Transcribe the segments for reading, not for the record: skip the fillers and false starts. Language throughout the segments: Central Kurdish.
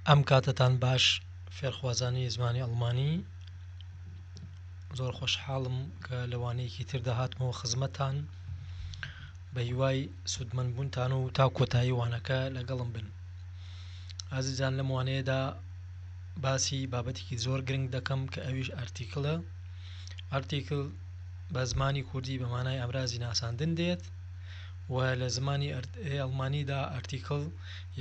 ئەم کاتەتان باش فێرخوازانی زمانی ئەڵمانی زۆر خۆشحاڵم کە لە وانەیەکی تردا هاتمەوە خزمەتان بە هیوای سوودمەند بوونتان و تا کۆتایی وانەکە لەگەڵم بن ئازیزان لەم وانەیەدا باسی بابەتێکی زۆر گرنگ دەکەم کە ئەویش ئەرتیکلە ئەرتیکل بە زمانی کوردی بە مانای ئامرازی ناساندن دێت و لە زمانی ئەڵمانیدا ئەرتیکڵ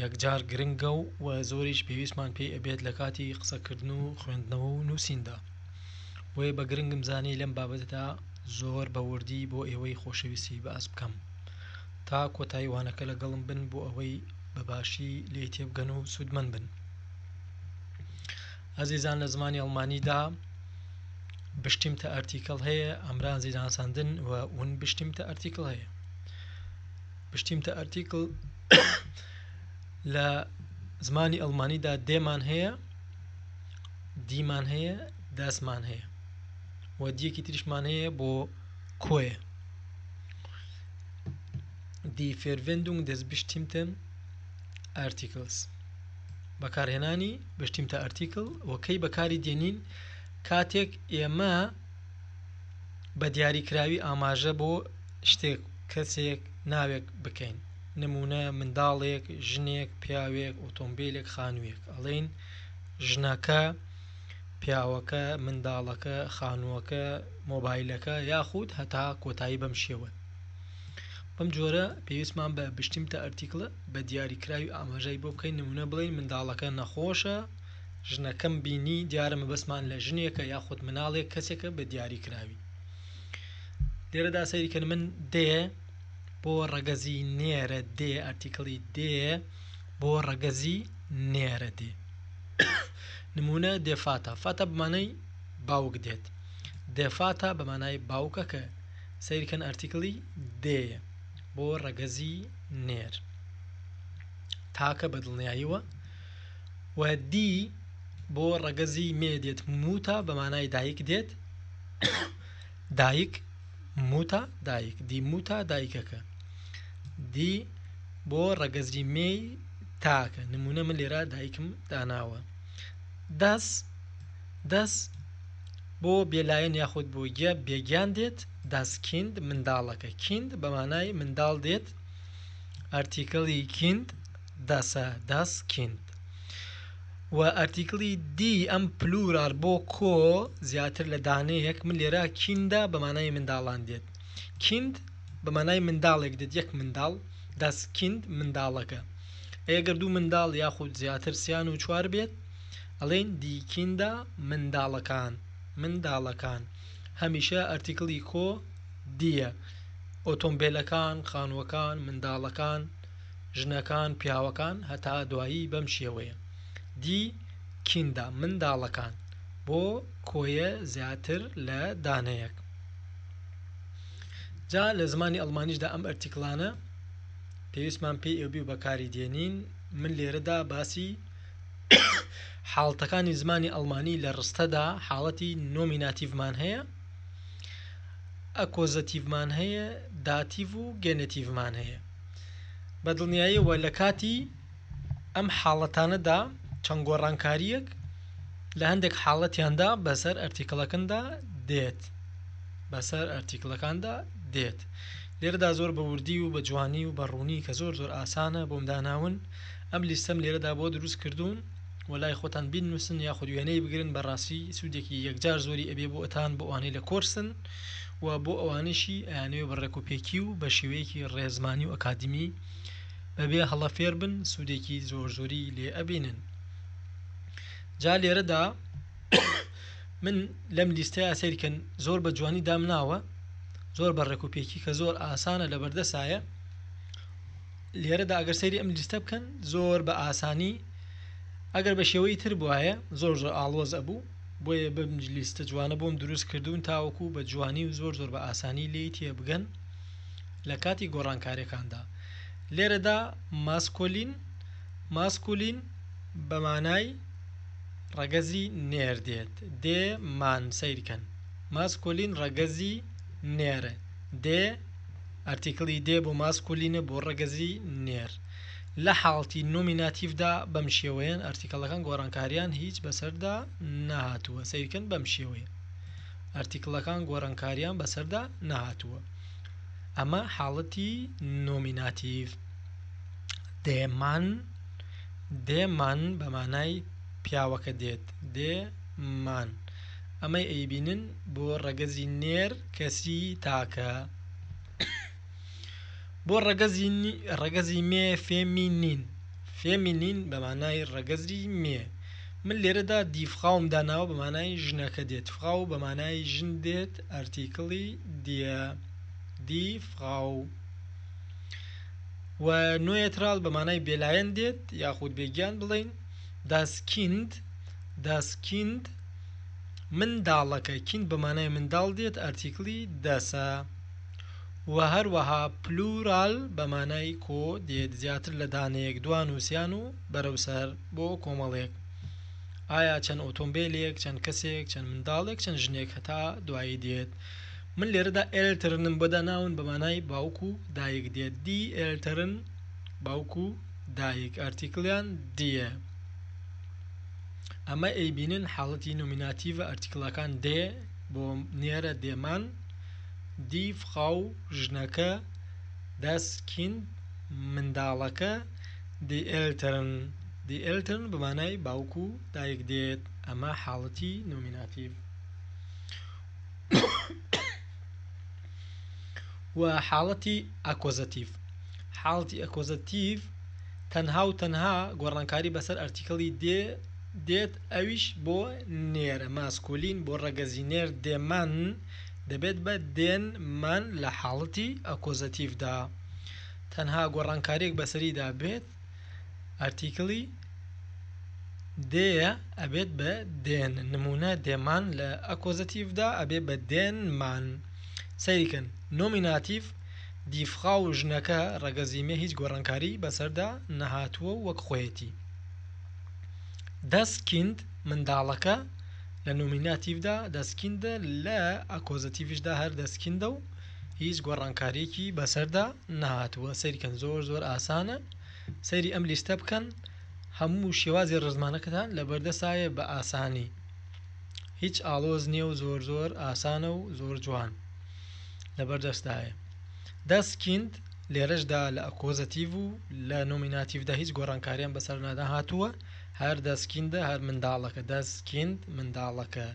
یەکجار گرنگە و زۆریش پێویستمان پێی ئەبێت لە کاتی قسەکردن و خوێندنەوە و نووسیندا. بۆیە بە گرنگم زانی لەم بابەتەدا زۆر بە وردی بۆ ئێوەی خۆشەویستی باس بکەم. تا کۆتایی وانەکە لەگەڵم بن بۆ ئەوەی بە باشی لێی تێبگەن و سوودمەند بن. ئازیزان لە زمانی ئەڵمانیدا bestimmte Artikel هەیە ئامرازی ناساندن و unbestimmte Artikel هەیە. bestimmte Artikel لە زمانی ئەڵمانیدا der مان هەیە die مان هەیە das مان هەیە و die یەکی تریشمان هەیە بۆ کۆیە Die Verwendung des bestimmten Artikels بەکارهێنانی bestimmte Artikel و کەی بەکاری دێنین کاتێک ئێمە بە دیاریکراوی ئاماژە بۆ شتێک، کەسێک، ناوێک بکەین. نموونە، منداڵێک، ژنێک، پیاوێک، ئۆتۆمبیلێک، خانوویەک. ئەڵێین ژنەکە، پیاوەکە، منداڵەکە، خانووەکە، مۆبایلەکە یاخود هەتا کۆتایی بەم شێوە. بەم جۆرە پێویستمان بە bestimmte Artikel ە بە دیاریکراوی ئاماژەی بۆ بکەین نموونە بڵێین منداڵەکە نەخۆشە، ژنەکەم بینی دیارە مەبەستمان لە ژنێکە یاخود مناڵێک کەسێکە بە دیاری کراوی لێرەدا سەیری کەن من der بۆ ڕەگەزی نێرە der Artikel ی der بۆ ڕەگەزی نێرە دێ نمونە der Vater Vater بەمانای باوک دێت der Vater بەمانای باوکەکە سەیرکەن Artikel ی der یە بۆ ڕەگەزی نێر تاکە بە دڵنیاییەوە و die بۆ ڕەگەزی مێ دێت Mutter بە مانای دایک دێت دایک Mutter دایک die Mutter دایکەکە die بۆ ڕەگەزی مێی تاکە نمونە من لێرە دایکم داناوە das das بۆ بێلایەن یاخود بۆ گیان بێگیان دێت das Kind منداڵەکە Kind بە مانای منداڵ دێت Artikel ی Kind das ە das Kind و Artikel ی die ئەم Plural بۆ کۆ زیاتر لە دانەیەک من لێرە Kinder بە مانای منداڵان دێت Kind بە مانای منداڵێک دێت یەک منداڵ das Kind منداڵەکە ئەگەر دوو منداڵ یاخود زیاتر سیان و چوار بێت ئەڵێن die Kinder منداڵەکان منداڵەکان هەمیشە Artikel ی کۆ die یە ئۆتۆمبێلەکان خانووەکان منداڵەکان ژنەکان، پیاوەکان، هەتا دوایی بەم شێوەیە. die Kinder، منداڵەکان، بۆ کۆیە زیاتر لە دانەیەک. جا لە زمانی ئەڵمانیشدا ئەم Artikel انە پێویستمان پێی ئەبی و بەکاری دێنین. من لێرەدا باسی حاڵەتەکانی زمانی ئەڵمانی لە ڕستەدا حاڵەتی Nominativ مان هەیە، Akkusativ مان هەیە، Dativ و Genitiv مان هەیە. بە دڵنیاییەوە لە کاتی ئەم حاڵەتانەدا چەند گۆڕانکارییەک لە هەندێک حاڵەتیاندا بەسەر Artikel ەکەندا دێت بەسەر Artikel ەکاندا دێت لێرەدا زۆر بە وردی و بە جوانی و بە ڕوونی کە زۆر زۆر ئاسانە بۆم داناون ئەم لیستەم لێرەدا بۆ دروست کردوون و لای خۆتان بینووسن یاخود وێنەی بگرن بەڕاستی سوودێکی یەکجار زۆری ئەبێ بۆ ئەتان بۆ ئەوانەی لە کۆرسن و بۆ ئەوانەشی ئەیانەوێ بە ڕێکوپێکی و بە شێوەیەکی ڕێزمانی و ئەکادیمی بەبێ هەڵە فێر بن سوودێکی زۆر زۆری لێ ئەبینن جا لێرەدا من لەم لیستەیە سەیرکەن زۆر بە جوانی دامناوە زۆر بە ڕێکوپێکی کە زۆر ئاسانە لە بەردەسایە لێرەدا ئەگەر سەیری ئەم لیستە بکەن زۆر بە ئاسانی ئەگەر بە شێوەی تر بوایە زۆر زۆر ئاڵۆز ئەبوو بۆیە بەم لیستە جوانە بۆم دروست کردوون تاوەکو بە جوانی و زۆر زۆر بە ئاسانی لێی تێبگەن لە کاتی گۆڕانکاریەکاندا لێرەدا Maskulin Maskulin بە مانای ڕەگەزی نێر دێت der Mann سەیرکەن Maskulin ڕەگەزی نێرە der Artikel ی der بۆ Maskulin ە بۆ ڕەگەزی نێر. لە حاڵەتی Nominativ دا بەم شێوەیەن Artikel ەکان گۆڕانکاریان هیچ بەسەردا نەهاتووە سەیرکەن بەم شێوەیە Artikel ەکان گۆڕانکاریان بەسەردا نەهاتووە ئەمە حاڵەتی Nominativ der Mann der Mann بە مانای پیاوەکە دێت der Mann ئەمەی ئەیبینن بۆ ڕەگەزی نێر کەسی تاکە بۆ ڕەگەزی ڕەگەزی مێ Feminin Feminin بە مانای ڕەگەزی مێ من لێرەدا die Frau م داناوە بە مانای ژنەکە دێت Frau بە مانای ژن دێت Artikel ی die die Frau و neutral بە مانای بێلایەن دێت یاخود بێگیان بڵین das Kind das Kind منداڵەکە Kind بە مانای منداڵ دێت Artikel ی das ە و هەروەها Plural بە مانای کۆ دێت زیاتر لە دانەیەک دوان و سیان و بەرەو سەر بۆ کۆمەڵێک ئایا چەند ئۆتۆمبیلێک چەند کەسێک چەند منداڵێک چەند ژنێک هەتا دوایی دێت من لێرەدا Eltern م بۆ داناون بە مانای باوک و دایک دێت die Eltern باوک و دایک Artikel یان die یە ئەمە ئەیبینن حاڵەتی Nominativ ە Artikel ەکان der بۆ نێرە der Mann die Frau ژنەکە das Kind منداڵەکە die Eltern die Eltern بە مانای باوک و دایک دێت ئەمە حاڵەتی Nominativ و حاڵەتی Akkusativ حاڵەتی Akkusativ تەنها و تەنها گۆڕانکاری بەسەر Artikel ی der دێت ئەویش بۆ نێرە Maskulin بۆ ڕەگەزی نێر der Mann دەبێت بە den Mann لە حاڵەتی Akkusativ دا تەنها گۆڕانکاریەک بەسەریدا بێت Artikel ی der یە ئەبێت بە den نمونە der Mann لە Akkusativ دا ئەبێ بە den Mann سەیریکەن Nominativ die Frau ژنەکە ڕەگەزی مێ هیچ گۆڕانکاری بەسەردا نەهاتووە و وەک خۆیەتی. Das Kind منداڵەکە لە Nominativ دا das Kind ە لە Akkusativ یشدا هەر das Kind ە و هیچ گۆڕانکاریەکی بەسەردا نەهاتووە. سەیرکەن زۆر زۆر ئاسانە سەیری ئەم لیستە بکەن هەموو شێوازی ڕزمانەکەتان لەبەردەسایە بە ئاسانی هیچ ئاڵۆز نییە و زۆر زۆر ئاسانە و زۆر جوان لەبەردەستایە. Das Kind لێرەشدا لە Akkusativ و لە Nominativ دا هیچ گۆڕانکاریان بەسەر نەهاتووە هەر das Kind ە هەر منداڵەکە das Kind منداڵەکە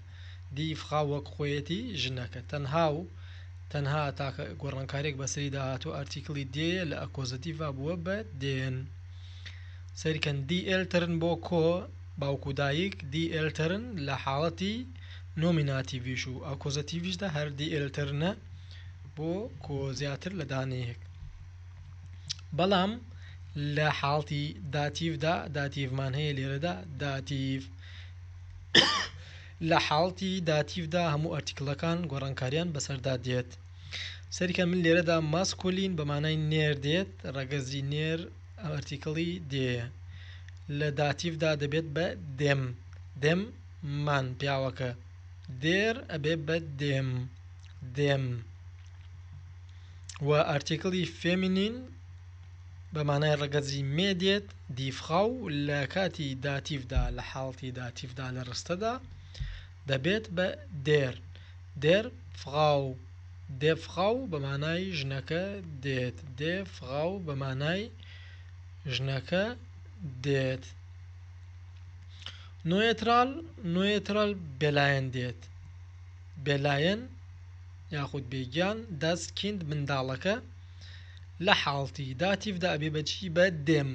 die Frau وەک خۆیەتی ژنەکە تەنها و تەنها تاکە گۆڕانکاریەک بەسەریدا هاتووە Artikel ی der یە لە Akkusativ ا بووە بە den سەیرکەن die Eltern بۆ کۆ باوک و دایک die Eltern لە حاڵەتی Nominativ یش و Akkusativ یشدا هەر die Eltern ە بۆ کۆ زیاتر لە دانەیەک بەڵام لە حاڵتی Dativ دا Dativ مان هەیە لێرەدا Dativ لە حاڵتی Dativ دا هەموو Artikel ەکان گۆڕانکاریان بەسەردا دێت سەریکە من لێرەدا Maskulin بە مانای نێر دێت ڕەگەزی نێر Artikel ی der یە لە Dativ دا دەبێت بە dem dem Mann پیاوەکە der ئەبێ بە dem dem و Artikel ی Feminin بە مانای ڕەگەزی مێ دێت die Frau لە کاتی Dativ دا لە حاڵەتی Dativ دا لە ڕستەدا دەبێت بە der der Frau der Frau بە مانای ژنەکە دێت der Frau بە مانای ژنەکە دێت neutral neutral بێلایەن دێت بێلایەن یاخود بێگیان das Kind منداڵەکە لە حاڵتی Dativ دا ئەبێ بە چی بە dem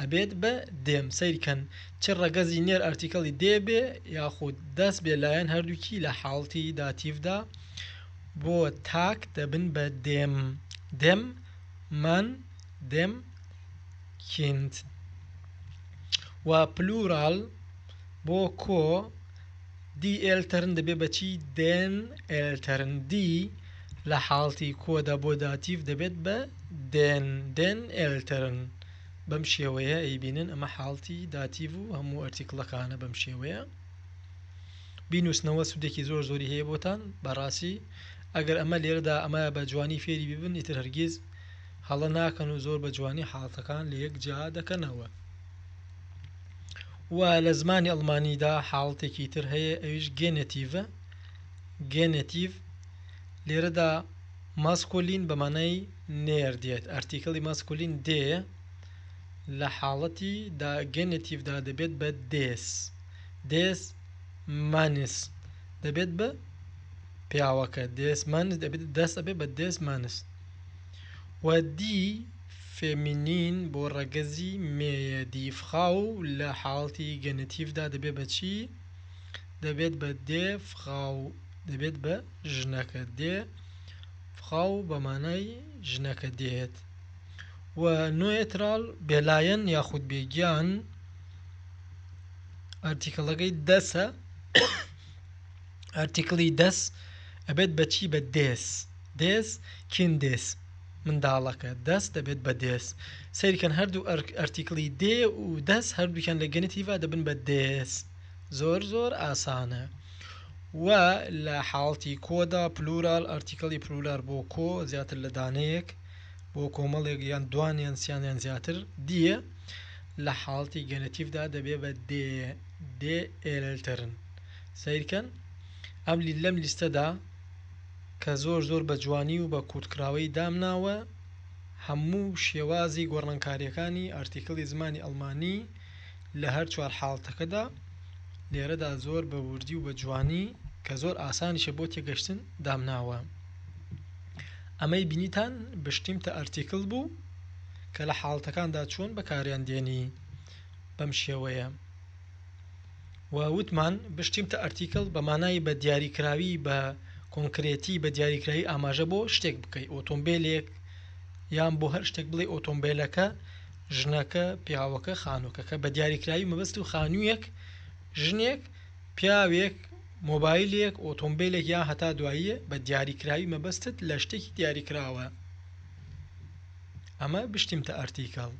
ئەبێت بە dem سەیرکەن چ ڕەگەزی نێر Artikel ی der بێ یاخود das بێلایەن هەردووکی لە حاڵتی Dativ دا بۆ تاک دەبن بە dem dem Mann dem Kind و Plural بۆ کۆ die Eltern دەبێ بە چی den Eltern die لە حاڵتی کۆدا بۆ Dativ دەبێت بە den den Eltern بەم شێوەیە ئەیبینن ئەمە حاڵتی Dativ و هەموو Artikel ەکانە بەم شێوەیە بینوسنەوە سوودێکی زۆر زۆری هەیە بۆتان بەڕاستی ئەگەر ئەمە لێرەدا ئەمە بە جوانی فێری ببن ئیتر هەرگیز. هەڵە ناکەن و زۆر بە جوانی حاڵەتەکان لە یەک جیا دەکەنەوە. و لە زمانی ئەڵمانیدا حاڵەتێکی تر هەیە ئەویش Genitiv ە، Genitiv، لێرەدا Maskulin بە مانای نێر دێت، Artikel ی Maskulin der یە، لە حاڵەتی دا Genitiv دا دەبێت بە des، des Mannes دەبێت بە پیاوەکە، des Mannes دەبێت das ئەبێت بە des Mannes. و die Feminin بۆ ڕەگەزی مێیە die Frau لە حاڵەتی Genitiv دا دەبێت بە چی؟ دەبێت بە der Frau دەبێت بە ژنەکە der Frau بە مانای ژنەکە دێت و Neutral بێلایەن یاخود بێگیان Artikel ەکەی das ە Artikel ی das ئەبێت بە چی بە des des Kindes منداڵەکە das دەبێت بە des سەیرکەن هەردوو Artikel ی der و das هەردووکیان لە Genitiv ا دەبن بە des زۆر زۆر ئاسانە و لە حاڵەتی کۆدا Plural Artikel ی Plural بۆ کۆ زیاتر لە دانەیەک بۆ کۆمەڵێک یان دوان یان سیان یان زیاتر die یە لە حاڵەتی Genitiv دا دەبێ بە die die Eltern سەیرکەن ئەم لەم لیستەدا کە زۆر زۆر بە جوانی و بە کورتکراوەیی دامناوە هەموو شێوازی گۆڕانکارییەکانی Artikel ی زمانی ئەڵمانی لە هەر چوار حاڵەتەکەدا لێرەدا زۆر بە وردی و بە جوانی کە زۆر ئاسانیشە بۆ تێگەشتن دامناوە. ئەمەی بینیتان bestimmte Artikel بوو کە لە حاڵەتەکاندا چۆن بەکاریان دێنی بەم شێوەیە. و وتمان bestimmte Artikel بە مانای بە دیاریکراوی بە کۆنکرێتی بە دیاریکراوی ئاماژە بۆ شتێک بکەی ئۆتۆمبیلێک یان بۆ هەر شتێک بڵێ ئۆتۆمبیلەکە ژنەکە پیاوەکە خانووکەکە بە دیاریکراوی مەبەست و خانوویەک ژنێک پیاوێک مۆبایلێک ئۆتۆمبیلێک یا هەتا دواییە بە دیاریکراوی مەبەستت لە شتێکی دیاریکراوە ئەمە bestimmte Artikel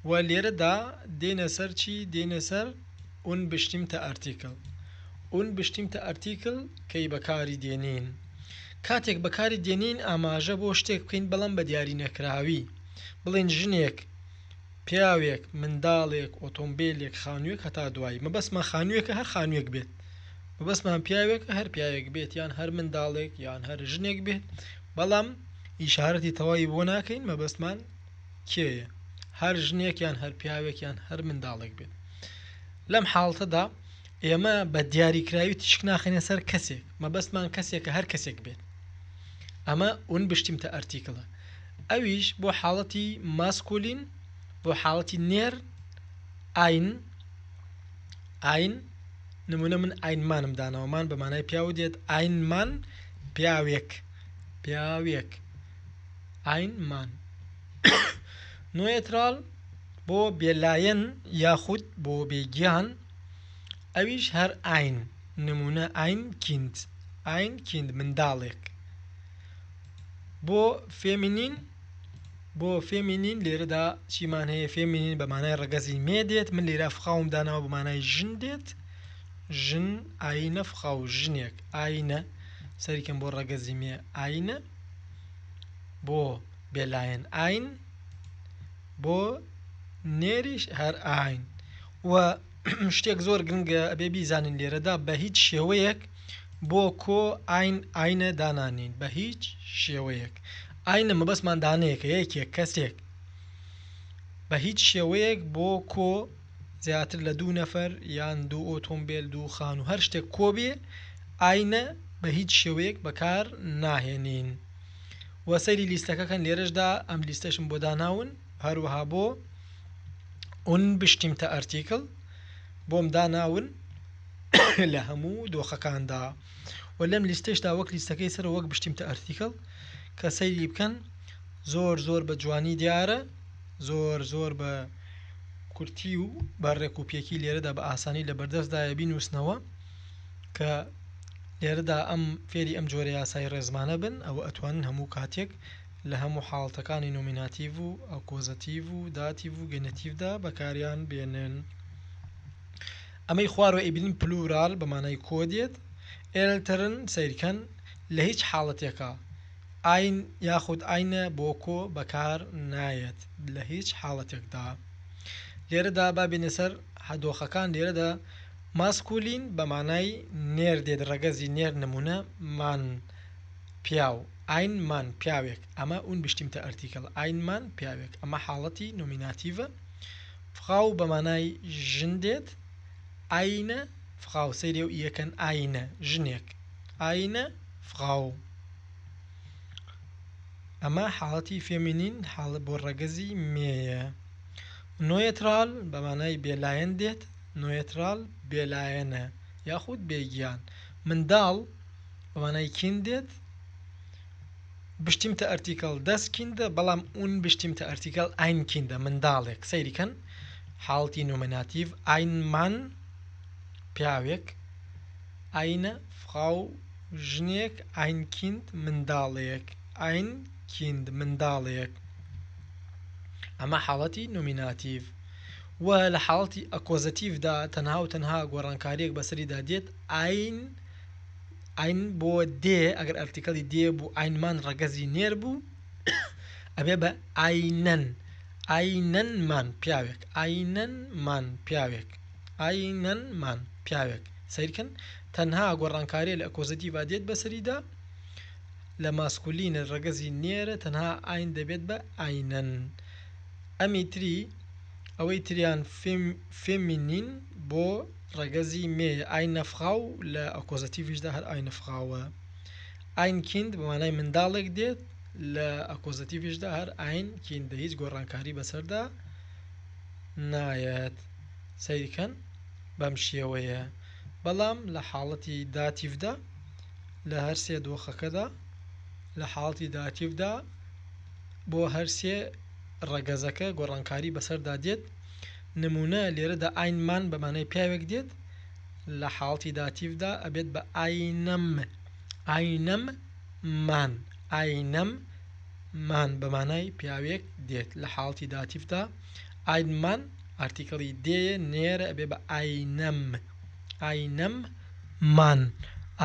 و لێرەدا دێینە سەر چی؟ دێینە سەر unbestimmte Artikel. Unbestimmte Artikel کەی بەکاری دێنین؟ کاتێک بەکاری دێنین ئاماژە بۆ شتێک بکەین بەڵام بە دیاری نەکراوی. بڵێین ژنێک، پیاوێک، منداڵێک، ئۆتۆمبیلێک، خانوویەک هەتا دوایی. مەبەستمان خانوویەکە هەر خانوویەک بێت. مەبەستمان پیاوێکە هەر پیاوێک بێت یان هەر منداڵێک یان هەر ژنێک بێت بەڵام ئیشارەتی تەواوی بۆ ناکەین مەبەستمان کێیە؟ هەر ژنێک یان هەر پیاوێک یان هەر منداڵێک بێت. لەم حاڵەتەدا ئێمە بە دیاریکراوی تیشک ناخەینە سەر کەسێک، مەبەستمان کەسێکە هەر کەسێک بێت. ئەمە unbestimmte Artikel ە. ئەویش بۆ حاڵەتی Maskulin، بۆ حاڵەتی نێر ein، ein، نمونە من ein Mann م داناوە، Mann بە مانای پیاو دێت، ein Mann پیاوێک، پیاوێک. Ein Mann. Neutral بۆ بێلایەن یاخود بۆ بێگیان ئەویش هەر ein نمونە ein Kind ein Kind منداڵێک بۆ Feminin بۆ Feminin لێرەدا چیمان هەیە Feminin بە مانای ڕەگەزی مێ دێت من لێرە Frau م داناوە بە مانای ژن دێت ژن eine Frau ژنێک eine سەریکەم بۆ ڕەگەزی مێ eine بۆ بێلایەن ein بۆ نێریش هەر ein و شتێک زۆر گرنگە ئەبێ بیزانین لێرەدا بە هیچ شێوەیەک بۆ کۆ ein eine دانانین بە هیچ شێوەیەک eine مەبەستمان دانەیەکە یەکێک کەسێک بە هیچ شێوەیەک بۆ کۆ زیاتر لە دوو نەفەر یان دوو ئۆتۆمبێل دوو خانوو هەر شتێک کۆ بێ eine بە هیچ شێوەیەک بەکار ناهێنین وە سەیری لیستەکە کەن لێرەشدا ئەم لیستەشم بۆ داناون هەروەها بۆ unbestimmte Artikel بۆم داناون لە هەموو دۆخەکاندا و لەم لیستەشدا وەک لیستەکەی سەر وەک bestimmte Artikel کە سەیری بکەن زۆر زۆر بە جوانی دیارە زۆر زۆر بە کورتی و بە ڕێک و پێکی لێرەدا بە ئاسانی لە بەردەستدایە بینووسنەوە کە لێرەدا ئەم فێری ئەم جۆرە یاسای ڕێزمانە بن ئەوە ئەتوانن هەموو کاتێک لە هەموو حاڵەتەکانی Nominativ و Akkusativ و Dativ و Genitiv دا بەکاریان بێنن. ئەمەی خوارەوە ئەیبینین Plural بە مانای کۆ دێت. Eltern سەیرکەن لە هیچ حاڵەتێکا. Ein یاخود eine بۆ کۆ بەکار نایەت لە هیچ حاڵەتێکدا. لێرەدا با بێینە سەر دۆخەکان لێرەدا Maskulin بە مانای نێر دێت ڕەگەزی نێر نمونە Mann پیاو ein Mann پیاوێک ئەمە unbestimmter Artikel ein Mann پیاوێک ئەمە حاڵەتی Nominativ ە Frau بە مانای ژن دێت eine Frau سەیری ئەو e یەکەن eine ژنێک eine Frau ئەمە حاڵەتی Feminin حاڵەت بۆ ڕەگەزی مێیە. Neutral بە مانای بێلایەن دێت، neutral بێلایەنە یاخود بێگیان. منداڵ بە مانای Kind دێت، bestimmter Artikel das Kind ە بەڵام unbestimmter Artikel ein Kind ە منداڵێک. سەیری کەن حاڵەتی Nominativ ein Mann پیاوێک، eine Frau ژنێک، ein Kind منداڵێک، ein Kind منداڵێک. ئەمە حاڵەتی Nominativ و لە حاڵەتی Akkusativ دا تەنها و تەنها گۆڕانکاریەک بەسەریدا دێت ein ein بۆ دێ ئەگەر Artikel ی دێ بوو ein Mann ڕەگەزی نێر بوو ئەبێ بە einen einen Mann پیاوێک einen Mann پیاوێک einen Mann پیاوێک سەیرکەن تەنها گۆڕانکاریە لە Akkusativ ا دێت بەسەریدا لە Maskulin ە ڕەگەزی نێرە تەنها ein دەبێت بە einen. ئەمی تری ئەوەی تریان Feminin بۆ ڕەگەزی مێیە eine Frau لە Akkusativ یشدا هەر eine Frau ە. Ein Kind بە مانای منداڵێک دێت لە Akkusativ یشدا هەر ein Kind ە هیچ گۆڕانکاری بەسەردا نایەت. سەیرکەن بەم شێوەیە بەڵام لە حاڵەتی Dativ دا لە هەرسێ دۆخەکەدا لە حاڵەتی Dativ دا بۆ هەرسێ ڕەگەزەکە گۆڕانکاری بەسەردا دێت، نموونە لێرەدا ein Mann بە مانای پیاوێک دێت لە حاڵەتی Dativ دا ئەبێت بە einem einem Mann einem Mann بە مانای پیاوێک دێت لە حاڵەتی Dativ دا ein Mann Artikel ی دێیە نێرە ئەبێ بە einem einem Mann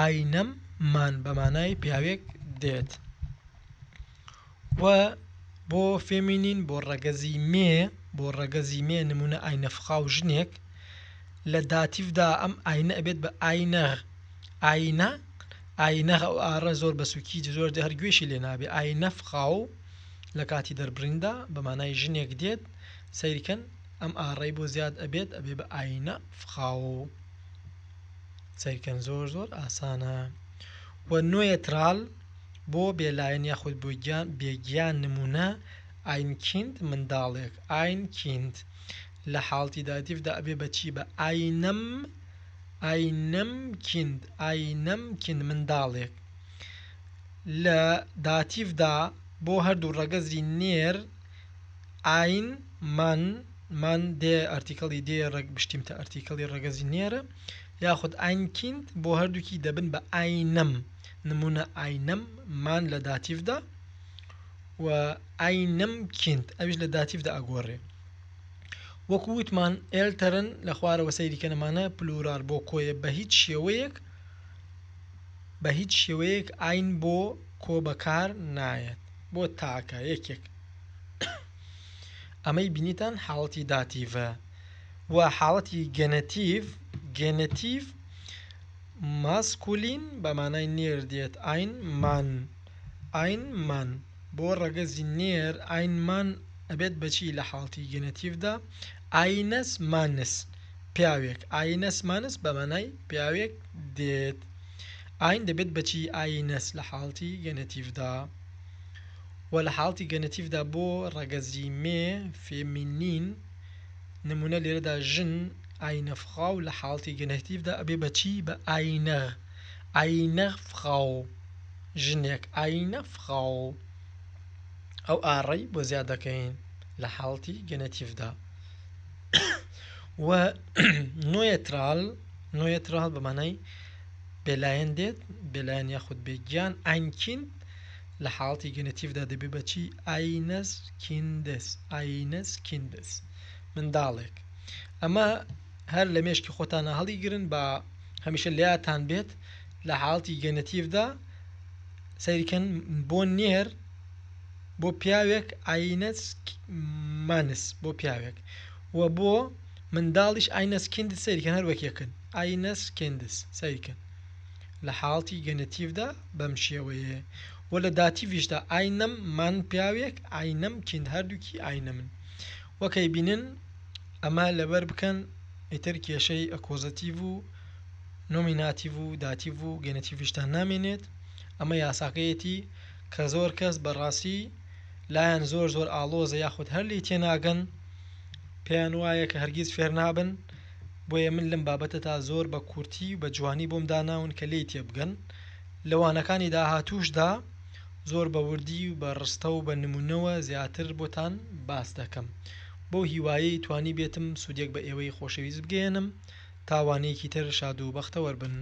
einem Mann بە مانای پیاوێک دێت و بۆ Feminin بۆ ڕەگەزی مێ بۆ ڕەگەزی مێ نمونە eine Frau ژنێک لە Dativ دا ئەم eine ئەبێت بە einer eine einer ئەو ئاڕە زۆر بە سوکی زۆر هەر گوێشی لێ نابێ eine Frau لە کاتی دەربڕیندا بە مانای ژنێک دێت سەیرکەن ئەم ئاڕەی بۆ زیاد ئەبێت ئەبێ بە eine Frau سەیرکەن زۆر زۆر ئاسانە و neutral بۆ بێلایەن یاخود بۆ گیان بێگیان نمونە ein Kind منداڵێک ein Kind لە حاڵتی Dativ دا ئەبێ بە چی بە einem einem Kind einem Kind منداڵێک لە Dativ دا بۆ هەردوو ڕەگەزی نێر ein Mann Mann دێ Artikel ی دێ ڕەگ bestimmter Artikel ی ڕەگەزی نێرە یاخود ein Kind بۆ هەردووکی دەبن بە einem نمونە einem Mann لە Dativ دا و einem Kind ئەویش لە Dativ دا ئەگۆڕێ وەکو وتمان Eltern لە خوارەوە سەیری کەنەمانە Plural بۆ کۆیە بە هیچ شێوەیەک بە هیچ شێوەیەک ein بۆ کۆ بەکار نایەت بۆ تاکە یەکێک ئەمەی بینیتان حاڵەتی Dativ ە و حاڵەتی Genitiv Genitiv Maskulin بە مانای نێر دێت ein Mann ein Mann بۆ ڕەگەزی نێر ein Mann ئەبێت بەچی لە حاڵەتی Genitiv دا eines Mannes پیاوێک eines Mannes بە مانای پیاوێک دێت ein دەبێت بەچی eines لە حاڵەتی Genitiv دا و لە حاڵەتی Genitiv دا بۆ ڕەگەزی مێ Feminin نمونە لێرەدا ژن eine Frau لە حاڵەتی Genitiv دا ئەبێ بە چی بە einer einer Frau ژنێک eine Frau ئەو ئاڕەی بۆ زیاد دەکەین لە حاڵەتی Genitiv دا و neutral neutral بە مانای بێلایەن دێت بێلایەن یاخود بێگیان ein Kind لە حاڵەتی Genitiv دا دەبێ بە چی eines Kindes eines Kindes منداڵێک ئەمە هەر لە مێشکی خۆتانە هەڵیگرن با هەمیشە لەیاتان بێت لە حاڵەتی Genitiv دا. سەیرکەن بۆ نێر بۆ پیاوێک eines Mannes بۆ پیاوێک و بۆ منداڵیش eines Kindes سەیرکەن هەر وەک یەکن eines Kindes سەیرکەن لە حاڵەتی Genitiv دا بەم شێوەیە و لە Dativ یشدا einem Mann پیاوێک einem Kind هەردووکی einem ن وەکەی بینن ئەمە لەبەر بکەن ئیتر کێشەی Akkusativ و Nominativ و Dativ و Genitiv یشتان نامێنێت ئەمە یاساکەیەتی کە زۆر کەس بەڕاستی لایان زۆر زۆر ئاڵۆزە یاخود هەر لێی تێناگەن پێیان وایە کە هەرگیز فێر نابن بۆیە من لەم بابەتەتا زۆر بە کورتی و بە جوانی بۆم داناون کە لێی تێبگەن لە وانەکانی داهاتووشدا زۆر بە وردی و بە ڕستە و بە نمونەوە زیاتر بۆتان باس دەکەم بەو هیوایەی توانیبێتم سوودێک بە ئێوەی خۆشەویست بگەیەنم تا وانەیەکی تر شاد و بەختەوەر بن.